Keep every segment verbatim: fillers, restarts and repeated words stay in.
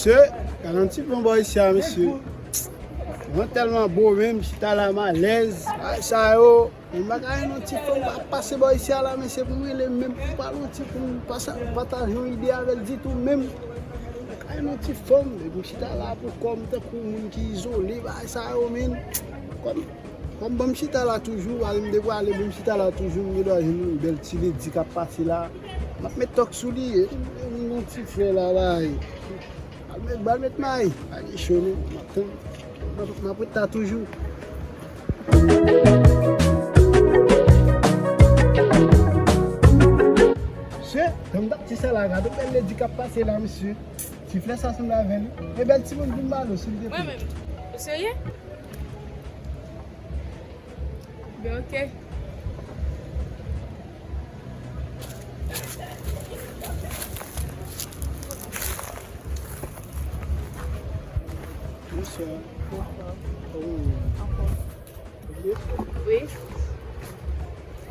Mesye, gade yon ti bon bò isi a, mesye. Mwen tèlman bo menm, chita la m alèz. Bagay sa yo, mwen pa ka jwenn yon ti fanm k ap pase bò isi a la, mesye, pou m rele menm, pou m pale yon ti, pou m pasa-, pataje yon ide avè l ditou menm. Mwen pa ka jwenn yon ti fanm, epi m chita la pou kò m tankou moun ki izole, bagay sa yo, menm. Kòm Kòm ban m chita la toujou, ale m deprale, ban m chita la toujou, m gen dwa jwenn yon bèl ti ledi k ap pase la. M ap met tòk sou li, e, m gen yon ti frè la, la, e. Al met, al met may, pa gen cho non, m ap tann, m ap, m ap ret la toujou. Mesye, jan m t ap di sa la, gade yon bèl ledi k ap pase la, mesye. Ti frè sa sanble avè l, wi. E bèl timoun vin ba nou, silvouplè. Mwen menm. Ou serye? Ben, ok. Bonswa. Bonswa. Kòman w ye? Anfòm. Wi.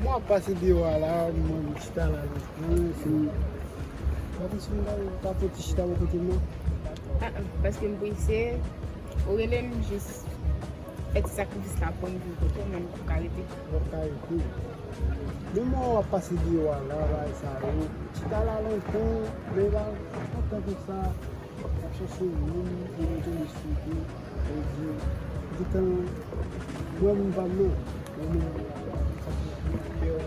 Mwen ap pase deyò a la, mwen chita la lontan, si m pa konn si m ka, ka fè ti chita bò kote m nan. Ah, ah, paske m prese, ou rele m jis fè ti sakrifis la pou m vin kote w, men m p ap ka rete. W ap ka rete. Men mwen w ap pase deyò a la, bagay sa yo. Chita la lontan, men pa, pa tan konsa. Ap chèche moun pou nou te esplike, e di, gentan, mwen moun pa m nan, mwen moun sa ki nan kè w,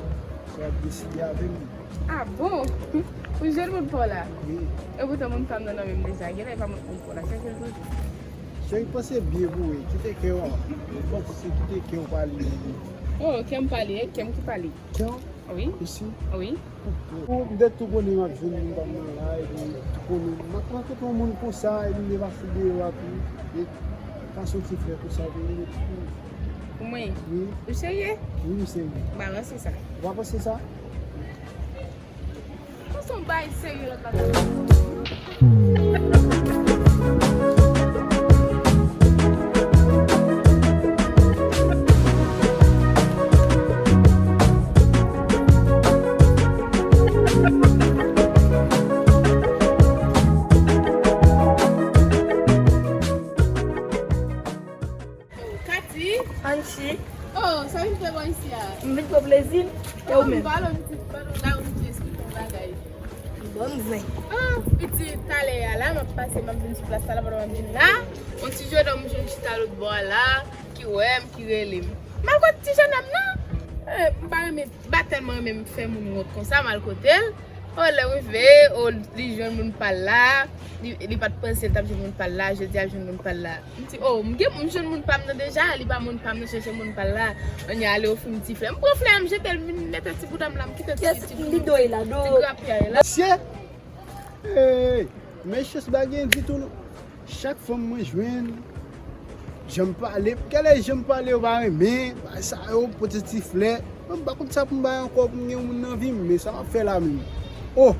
sa w ap deside avè m. Ah bon? Ou jwenn moun pa w la? Wi. E poutan moun pa m nan nan men m deja, genlè e pa moun pa w la, chèche l toujou. Cheri, panse byen pou wè, kite kè w, panse kite kè w pale. Oh, kè m pale, e kè m ki pale. Kè w? Wi. Isi? Wi. Ou, m te tou konnen m ap jwenn moun pa m nan la, epi tou konnen m ap rankontre yon moun konsa, epi m te pase deyò a tou, e fason ti frè konsa vini. Pou mwen? Wi. Ou serye? Wi, m serye. M pa ranse sa. Ou pa panse sa? Sa se yon bagay serye lòt la t ap di. Katy! Anchi! Oh, sa w vin fè bò isi a? M vin pran plezi m. E ou menm? M pale w pitit, pale w la, ou vin esplike yon bagay. Bon zen. Ah, pitit, talè a la, m ap pase, m ap vin sou plas la, pandan m ap vin la, yon ti jennonm jwenn chita lòt bò a la, ki wè m, ki rele m. M al kote ti jennonm nan. Eh, m pa renmen, m pa tèlman renmen fè moun wont konsa, m al kote l. Oh, lè m rive, oh, li jwenn moun pa l la. Li, li pa t panse l t ap jwenn moun pa l la, jodi a l jwenn moun pa l la. M di, oh, m gen, m jwenn moun pa m nan deja, li pa moun pa m nan, chèche moun pa l la. Ann ale ofri m ti flè. M pran flè a, m jete l, m vin mete ti bouda m la, m kite ti, ti, ti, ti grapyay la. Mesye! Hey! Mesye, se pa gen ditou non. Chak fanm mwen jwenn, jan m pale, gade jan m pale yo pa renmen, bagay sa yo, pote ti flè. Mwen m pa konn sa pou m bay ankò pou m gen yon moun nan vi m, men sa m ap fè la menm. Oh!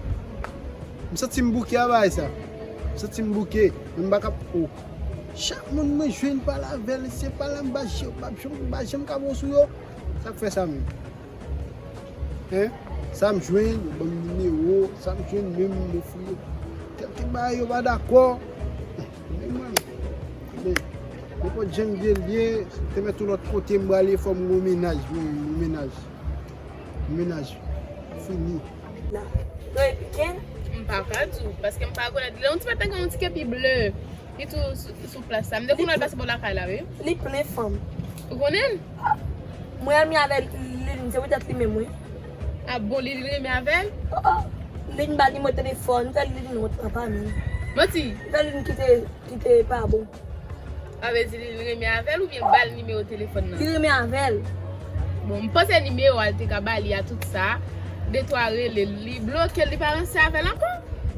M santi m bouke a bagay sa. M santi m bouke, men m pa ka, oh. Chak moun mwen jwenn pale avè l, se pale m pa janm, pa janm, pa janm ka bon sou yo. Sa k fè sa menm? Hein? Sa m jwenn, yo ban m nimewo, sa m jwenn menm, m ofri yo. Kèlke bagay yo pa dakò. Men mwen, men, nenpòt jan m vle l ye, te mèt yon lòt kote, m prale fò m gon mennaj, mwen, yon mennaj. Yon mennaj. Fini. La. Yo epiken? M pa ka di w, paske m pa rekonèt li. Lè yon ti maten gen yon ti kepi ble. Li tou sou, sou plas la. M te konn wè l pase bò lakay la, wi. Li plen fanm. Ou konnen l? Mwen renmen avè Liline, se poutèt li menm, wi. Ah bon, Liline renmen avè l? Oh, oh. Liline ba l nimewo telefòn, m fè Liline wont nan fanmi. Manti. M fè Liline kite, kite pa bon. Sa vle di Liline renmen avè l oubyen l ba l nimewo telefòn nan? Li renmen avè l. Bon, m panse nimewo a l te ka ba li a tout sa. De twa rele l, li bloke l, li pa ranse avè l ankò?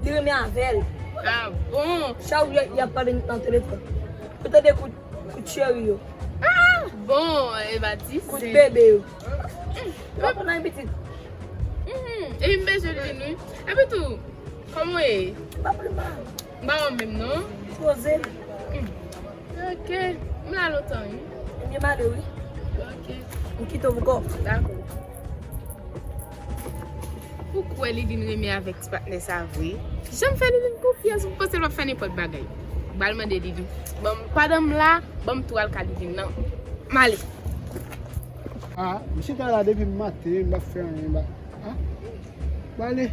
Li renmen avè l. Ah bon? Chak jou y ap pale nan telefòn. Ou tande kout, kout cheri yo. Ah bon, e pa ti kout bebe yo. Ou pa konn anyen pitit. Mhm. Epi m bezwen li, wi. Epi tou, kòman w ye? M pa pli mal. M pa wè w menm, non. Poze. Hmm. Ok. M la lontan, wi. Ebyen, m ale, wi. Ok. M kite w ankò. Dakò. Ou kwè li vin renmen avèk ti patnè sa vre? Jan m fè Liline konfyans, m panse l p ap fè nenpòt bagay. M pral mande Liline. Ban m, pandan m la, ban m tou al ka Liline nan. M ale. Ah, m chita la depi maten, m p ap fè anyen, m pa, ah, m ale.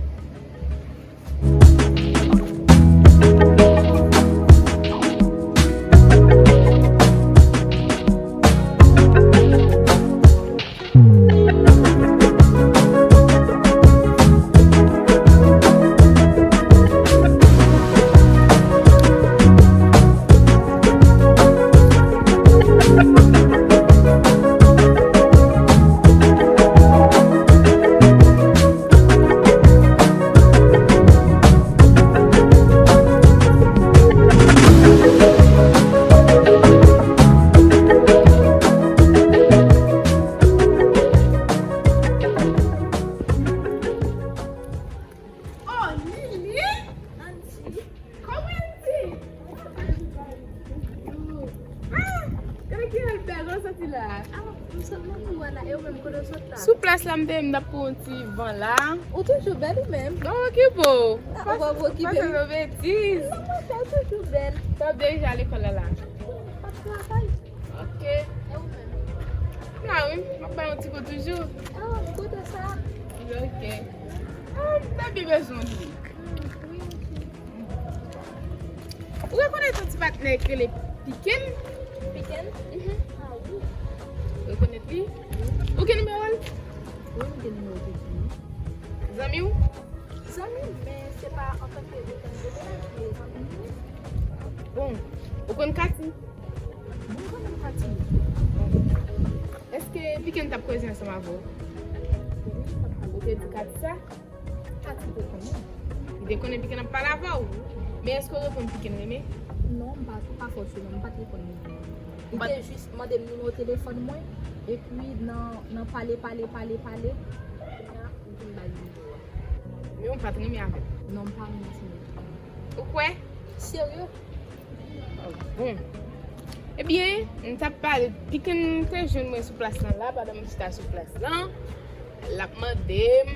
Oh, Lili! Andy! Kòman Andy? Ah! Gade ki bèl, kote w soti la? Ah, m sot nan kou a la, e ou menm, kote w sot la? Sou plas la, m te, m t ap pran yon ti van la. Ou toujou bèl ou menm? Non, okipe w. Ah, ou pa okipe m. Pase nou betiz. Non, monchè, ou toujou bèl. Sa w ap dirije lekòl la la? M ap travay. Ok. E ou menm? M la wi, m ap bay yon ti kou toujou. Ah, m kontan sa. Ok. Ah, m te byen bezwen w tou. Hmm, wi, ok. Ou rekonèt yon ti patnè ki rele Piken? Piken? Mhm. Ah, wi. Ou rekonèt li? Wi. Ou gen nimewo l? Wi, m gen nimewo Piken, wi. Zanmi w? Zanmi m, men se pa antanke zanmi m, se zanmi m. Bon, ou konn Kati? Mwen konnen Kati. Èske Piken t ap koze ansanm avè w? Wi, t ap koze. Ou te di Kati sa? Kati te konnen. Li te konnen Piken ap pale avè w? Men èske w reponn Piken renmen? Non, m pa, pa fòseman, m pa t reponn li. Li te jis mande m nimewo telefòn mwen, epi nan, nan pale, pale, pale, pale, kounye a, m vin ba l nimewo a. Men w pa t renmen avè l? Non, m pa renmen timoun. Ou kwè? Serye? Bon. Ebyen, m t ap pale, Piken te jwenn mwen sou plas lan la, pandan m chita sou plas lan. L ap mande m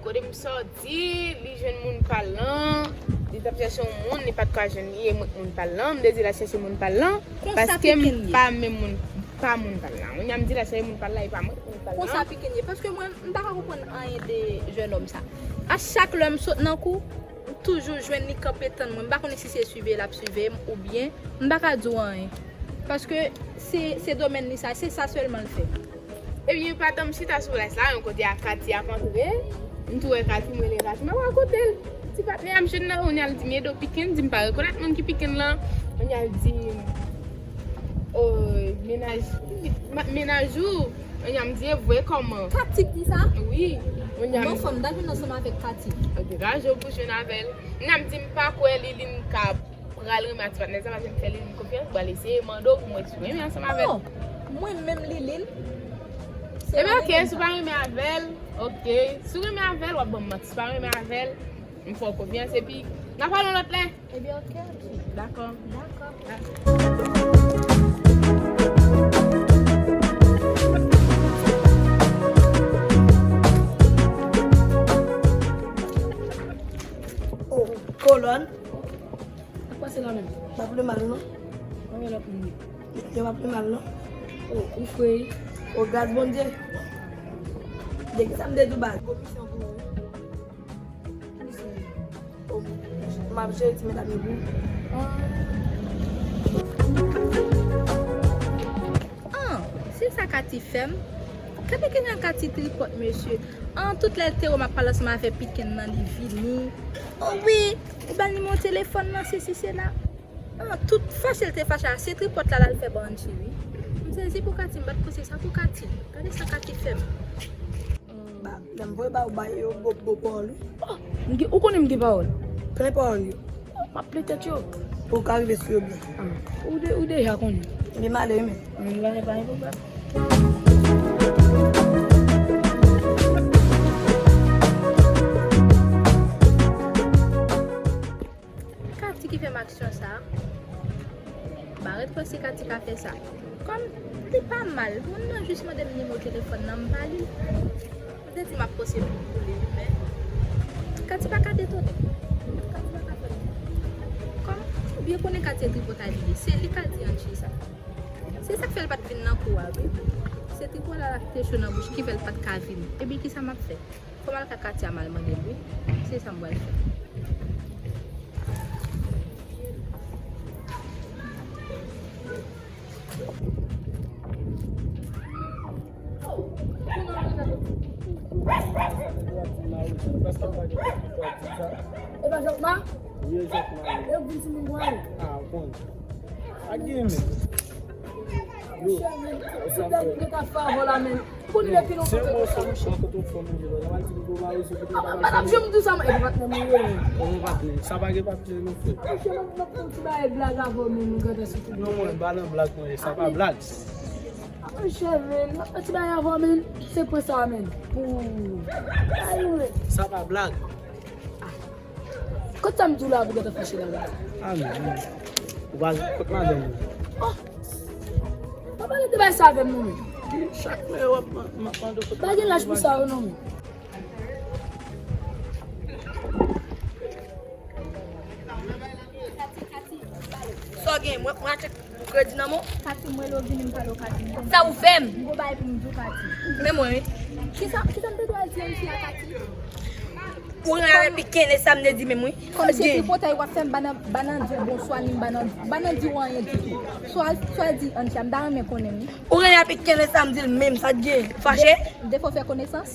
kote m sòti, li jwenn moun pa l lan, li t ap chèche yon moun, li pa t ka jwenn li, e mwen k moun pa l lan, m te di l al chèche moun pa l lan, paske m pa menm moun, pa moun pa l lan. Kounye a m di l al chèche moun pa l lan, e pa mwen k moun pa l lan. Konsa Piken ye, paske mwen, m pa ka konprann anyen de jènòm sa. A chak lè m sot nan kou, m toujou jwenn li kanpe tann mwen. M pa konnen si se swive l ap swive m oubyen m pa ka di w anyen. Paske se, se domèn li sa, se sa sèlman l fè. Ebyen, pandan m chita sou plas la, yon kote a Kati ap antre. M tou wè Kati, m rele Kati, m ap rakonte l. Ti patnè a m jwenn nan, kounye a l di m, "Edo Piken," di m pa rekonèt moun ki Piken lan. Kounye a l di, "O, mennaj, mennaj ou?" Kounye a m di, "E vre, kòman?" Kati k di sa? Wi. Kounye a m... Bon, fanm, m ta jwenn ansanm avèk Kati. Ok, raje w pou jwenn avè l. Kounye a m di, "M pa kwè Liline ka pral renmen a ti patnè sa, paske m fè Liline konfyans, m pral eseye mande w pou m wè si w renmen ansanm avè l." Oh, mwen menm Liline? Ebyen, ok, si w pa renmen avè l, ok. Si w renmen avè l, w ap ban m manti. Si w pa renmen avè l, m fè w konfyans, epi n a pale yon lòt lè. Ebyen, ok, ok. Dakò. Dakò. Oh, kolòn. Sa k pase la menm? Pa pli mal, non? Mwen wè l ap ri. Yo pa pli mal, non? Oh, ou fre wi. Oh, gras Bondye. De ki sa m te di w baz? Gwo misyon pou ou wi. Ki misyon? Oh, m ap jere ti medam yo pou ou. Ah. Ah, se sa Kati fè m. Gade kijan Kati tripòt, mesye. Ah, tout lè l te wè m ap pale ansanm avè Piken nan, li vini. Oh wi, ou ba l nimewo telefòn nan, sesi, sela. Ah, tout fache l te fache a, se tripòt la l al fè ba Angie wi. M sezi pou Kati, m pa t panse sa pou Kati. Gade sa Kati fè m. Ba, lè m voye ba ou, ba yo bo, bo pawòl wi. Oh, m gen, ou konnen m gen pawòl. Plen pawòl yo. M ap plen tèt yo. Pou w ka rive sou yo byen. Ah, ou de, ou deja konnen. Ebyen, m ale wi, men. Ann, m pa gen pwoblèm. Kati ki fè m aksyon sa a. M pa ret panse Kati ka fè sa. Kòm li pa mal, moun nan jis mande m nimewo telefòn nan, m ba li. M te di m ap poste pou li wi, men Kati pa ka detone m. Yo konnen Katie tripotay li ye. Se li k al di Anchi sa. Se sa k fè l pa t vin nan kou a, wi. Se tripotay la ki te cho nan bouch ki fè l pa t ka vin. Epi kisa m ap fè? Fò m al ka Katia, m al mande l, wi. Se sa m pral fè. E pa Jacques Ma? Wi, e Jacques Ma. E vin sou moun mwen. Ah, bon. Ak gen men. Yo, sa fè. Pou nou depi nou se yon mòso, mwen kote yon fanm manje lò. Nan di m gwo mari sou kote. Ah, m pa t ap janm di sa, mwen. E pa patnè mwen ye. Bon, patnè. Sa pa gen patnè, non, frè. Monchè, m ap, m ap fè yon ti bagay blag avè w, men nou gade sou tout. Non, mwen, pa nan blag, mwen. Sa pa blag. Monchè, men, m ap fè ti bagay avè w, men. Se pwen sa, men. Pou. Ayi, men. Sa pa blag. Kot sa m di w la pou gentan fache la, la? Ah, non, non. Ou pa kot madanm ou? Oh! Pa pale de bagay sa avè m, non, men. Chak lè w ap ma-, ma-, mande w kot madanm ou. Pa gen laj pou sa, non, men. Sa w gen? Mwen, mwen achte kredi nan men w. Katie, mwen lè w vini, m pale w Katie. Sa ou fè m? M gon bagay pou m di w, Katie. Men mwen, wi. Kisa, kisa m te dwe al di Anchi a, Katie? Ou renmen avè pikin e sa m te di menm wi. Kòm se tripotay w ap fè m, bann, bann di w bonswa, ni bann, bann di w anyen ditou. Swa, swa di Anchi a, m ta renmen konnen wi. Ou renmen avè pikin e sa m di l menm, sa t gen? Fache? De, defo fè konesans?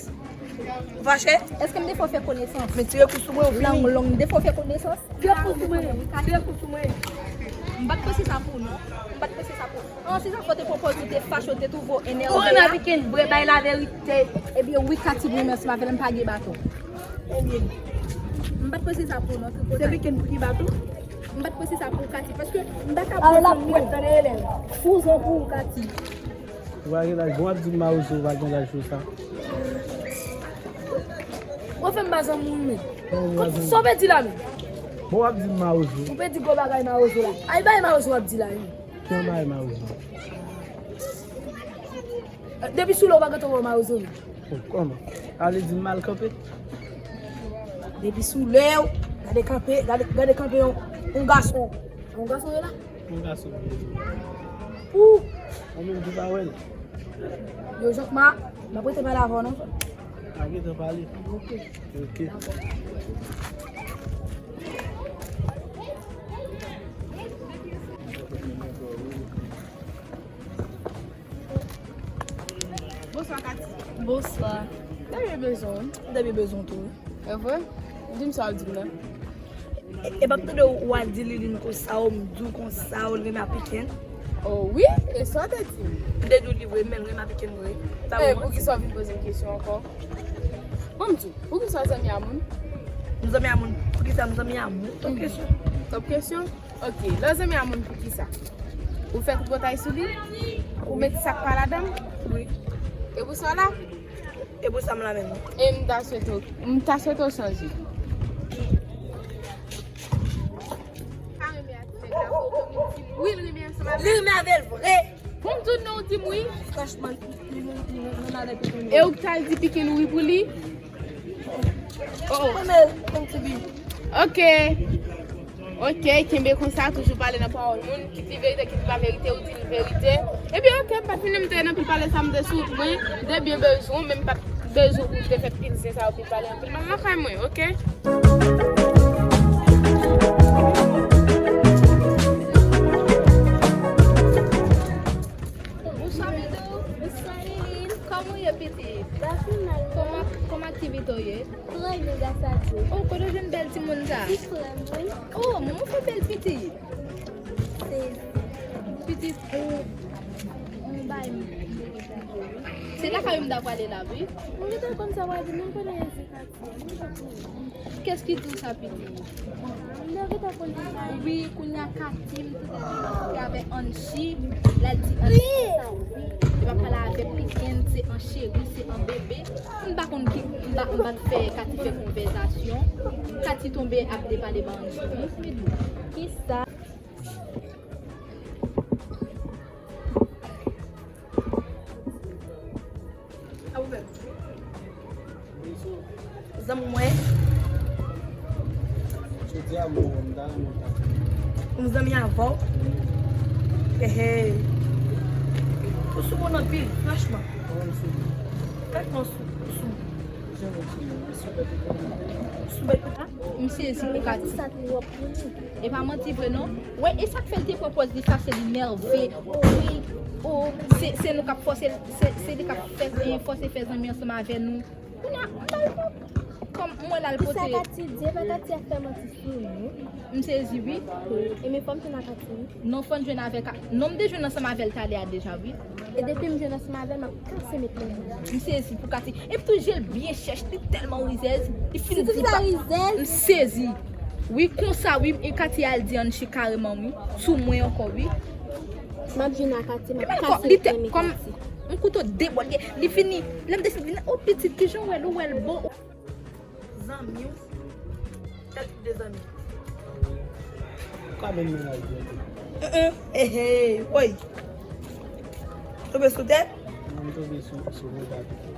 Fache? Èske m defo fè konesans? Men tire kou sou mwen, ou fini. Lang long, defo fè konesans? Tire kou sou mwen, tire kou sou mwen. M pa t panse sa pou ou, non. M pa t panse sa pou ou. An, se sa fò te pwopoze ou te fache, ou te twouve w enève. Ou renmen pikin vre, bay laverite. Ebyen, wi, Katie, wi, mèsi, m avè l, m pa gen baton. Ebyen, m pa t panse sa pou ou, non, tripotay. Se pikin pou ki baton? M pa t panse sa pou ou, Katie, paske m pa ka pran zanmi w. Ou pa gen laj, bon, w ap di m mawozo, ou pa gen laj pou sa. Ou fè m pa zanmi w, men. Sa w pe di la, men? Bon, w ap di m mawozo. Ou pe di gwo bagay mawozo la. Ay, bay mawozo w ap di la, wi. Ki bagay mawozo? Depi sou lè w pa gentan wè mawozo, wi. Oh, kòman? Ale di m mal kanpe. Depi sou lè w, gade kanpe, gade, gade kanpe yon, yon gason. Yon gason ye la? Yon gason. Pou. Mwen menm ki pa wè l. Yo, Jacques Ma, m ap rete pale avè w, non? Pa gentan pale. Ok. Ok. Bonswa, Katie. Bonswa. M te byen bezwen w. M te byen bezwen w tou. E vre? Di m sa w di m nan. E, e pa m tande w al di Liline konsa, w m di w konsa, w renmen a Piken. Oh wi, e sa w te di m? M te di w li vre, men l renmen a Piken vre. E, poukisa w vin poze m kesyon ankò? Bon, m di w, poukisa w zanmi a moun? M zanmi a moun? Poukisa m zanmi a moun? Top kesyon. Top kesyon? Ok, lè w zanmi a moun, poukisa? Ou fè tripotay sou li? Ou met sa k pa ladan l? Wi. E pou sa w la? E pou sa m la menm. E m ta swete w, m ta swete w chanje. Pa renmen ak nèg la, fò w konn di m wi, l renmen ansanm avè l. Li renmen avè l vre. Pou m di w non, w di m wi. Franchman, li, li, li, li renmen avè Piken. E ou k t al di Piken wi pou li? Oh. Mwen menm, M T V. Ok. Ok, kenbe konsa, toujou pale nan pawòl moun, kit li verite, kit li pa verite, ou di l verite. Ebyen, ok, m pa t vin nan anpil pale sa m te sou wout mwen, m te byen bezwen w, men m pa t bezwen pou m te fè pil zen sa yo, pil pale anpil mal lakay mwen, ok? Bonswa, Bidou. Bonswa, Liline. Kòman w ye, pitit? Pa pi mal, non. Kòman, kòman aktivite w ye? Trè byen, gras a Dye. Oh, kote w jwenn bèl timoun sa? Ti frè m, wi. Oh, manman w fè bèl pitit. Se pitit ou, ou bay m. Se lakay ou m ta prale la, wi. Mwen gentan konn sa w a di, mwen konnen se katye. Kès ki di w sa, pitit? Mwen gentan konn sa. Wi, kounye a Katim, tout lè li rankontre avèk Anchi, l al di Anchi sa, wi. Li pa pale avèk Piken, se an cheri, se an bebe. M pa konn ki, m pa, m pa t fè Kati fè konvèsasyon. Kati tonbe ap depale ban Anchi. Kisa? Zanmi mwen. Jodi a, mwen, m ta renmen pati. Yon zanmi avè w. Hey, hey. Ou sou moun anpil, franchman. Franchman, ou sou, ou sou. Sou bèt. M sezi pou Katy. E pa manti vre non. Wè, e sa k fè l te pran pòz li sa, se li nève. Wi, o, se, se nou k ap fòse, se, se li k ap fè, fòse fè zanmi ansanm avè nou. Kounye a, m ba l kòb. Kòm mwen la l pote. Kisa Katy di? E pa Katy ap fè manti sou nou? M sezi wi. E men fò m jwenn ak Katy wi. Non, fò n jwenn avèk a, non, m te jwenn ansanm avè l talè a deja wi. E depi m jwenn ansanm avè l, m ap kase met nan men. M sezi pou Katy. Epi tou je l byen chèch, li tèlman rizèz. Li fin di pa. M sezi. Wi, konsa wi, e Katy al di Anchi kareman wi. Sou mwen ankò wi. M ap jwenn ak Katy, m ap kase met nan men Katy. Kòm yon kouto debòde. Li vini, lè m desann vini, o pitit, kijan w wè l, ou wè l bon. Zanmi w. Tèt de zanmi. Ou ka vin mennaj mwen tou. Ehe, woy. Tonbe sou tèt? Non, m tonbe sou, sou mouda pito.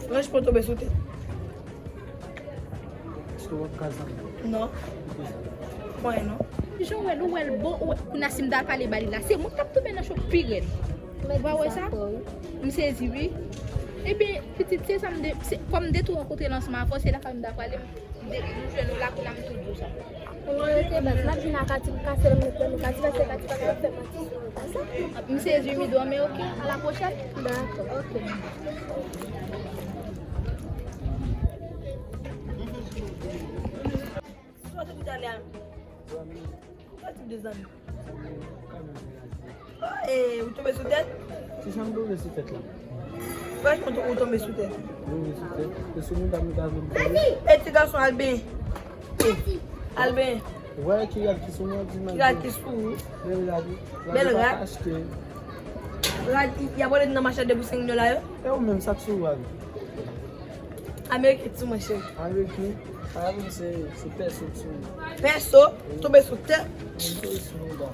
Franchman, tonbe sou tèt. Èske w ap ka zanmi? Non. Poukisa? Mwen non. Jan w wè l, ou wè l bon, ou wè, kounye a si m ta pale ba li la, se mwen k t ap tonbe nan cho pi rèd. Ou pa wè sa? M sezi wi. Ebyen, pitit, se sa m de, se, kòm m de tou rankontre l ansanm avè w, se la fwa m ta pale, m de, m jwenn ou la, kounye a m tou di w sa. Mwen rete baz, m ap vin ak Katy, m kase l, m met nan men Katy, paske Katy pa ka fè manti sou mwen konsa. M sezi wi, dòmi, ok? A la pwochèn. Dakò, ok. Sa w te di talè a? Zanmi. Ki tip de zanmi? Zanmi, kanmenm, zanmi. Oh, eh, ou tonbe sou tèt? Se jan m tonbe sou tèt la. Franchman, ou tonbe sou tèt. Tonbe sou tèt. E sou mouda m ta vin tonbe. E ti gason al benyen. Al benyen. Ou wè ki rad ki sou mwen, di m. Ki rad ki sou ou? Bèl rad wi. Bèl rad. Rad, y ap rele nan machann de pou senk dola yo. E ou menm, sa k sou ou a? Ameriken tou, monchè. Ameriken, pa vin se, se pèso k sou ou. Pèso, tonbe sou tèt. Tonbe sou mouda.